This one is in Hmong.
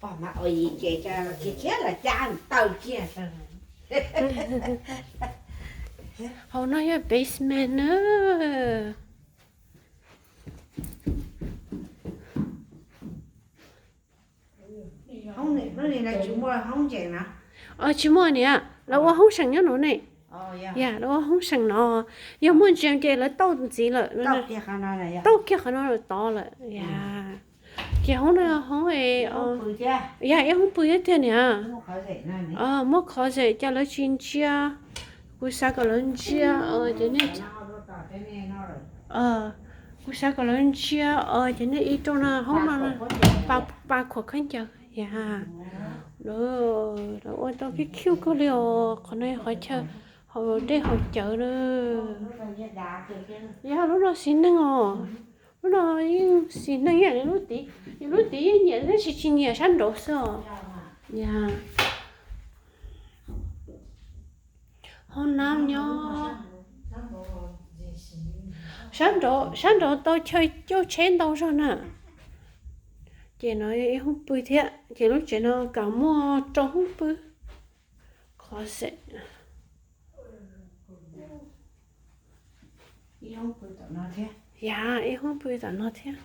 Pog mas ua ib ce kiag thiab los cab taw kiag. Hauv no yog basement na. Tsis muaj niam, lawv ua hoob seem nyob no ne. Yog, lawv ua hoob seem no. Yog muaj ntses ces lawv tauj ntxiv lawm. Tauj kiag qhov no lawm tod lawm. Yog, ces hoob no hoob, yog ib hoob pw thiab tiag niam. Muaj qhov zem ces lawv tsis ntsia. Kuv xav kom lawv ntsia ces nej, kuv xav kom lawv ntsia ces nej ib rau no hoob no, pa khuam khaub ncaws. Yog, lawv ua tau khib khiub kawg li os. Qhov no yog qhov chaw haus dej haus cawv na. Yog lub no xis neej os. Lub no yeej xis neej, yog lub tid, yog lub tid yeej nyiam tab sis tsis nyiam sab nraud xwb os. Yog, hoob nab nyob sab nraud tau chaw coj tsheb ntau zog na. Ces no yog ib hoob pw thiab, ces lub tsev no kam muaj rau hoob pw. Closet. Yog, ib hoob pw tom no thiab.